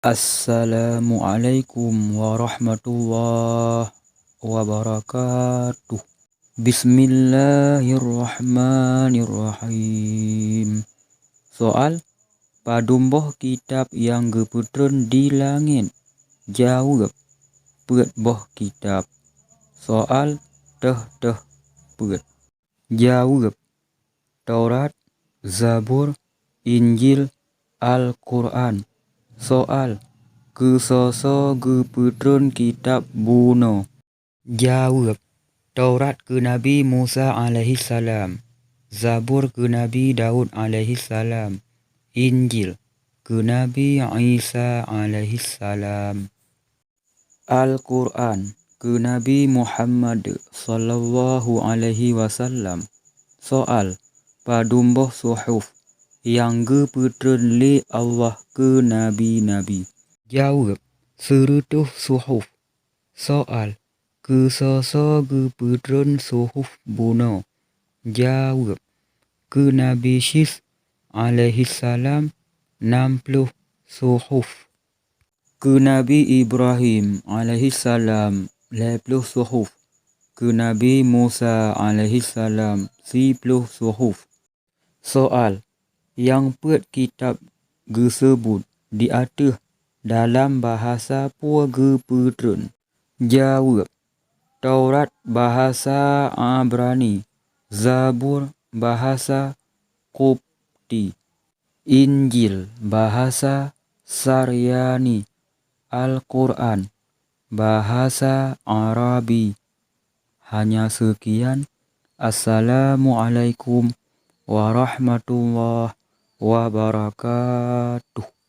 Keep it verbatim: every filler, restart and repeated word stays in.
Assalamualaikum warahmatullahi wabarakatuh. Bismillahirrahmanirrahim. Soal, padum boh kitab nyang geupeutreun di langét? Jaweueb, peuet boh kitab. Soal, teuh-teuh peuet. Jaweueb, Taurat, Zabur, Injil, Al-Qur'an. Soal, keu soe-soe geupeutreun kitab bunoe? Jaweueb, Taurat keu Nabi Musa alaihissalam, Zabur keu Nabi Daud alaihissalam, Injil keu Nabi Isa alaihissalam. Al-Qur'an keu Nabi Muhammad sallallahu alaihi wasallam. Soal, padum boh suhuf nyang geupeutreun lé Allah keu nabi-nabi? Jaweueb, sireutôh suhuf. Soal, keu soe-soe geupeutreun suhuf bunoe? Jaweueb, keu Nabi Syis alaihissalam nam ploh suhuf. Keu Nabi Ibrahim alaihissalam lhée ploh suhuf, keu Nabi Musa alaihissalam siploh suhuf. Soal, nyang peuet kitab geuseubut di ateueh dalam bahasa peue geupeutreun? Jaweueb, Taurat bahasa Ibrani, Zabur bahasa Qibti, Injil bahasa Saryani, Al-Qur'an bahasa Arabi. Hanya sekian. Assalamualaikum warahmatullahi wabarakatuh.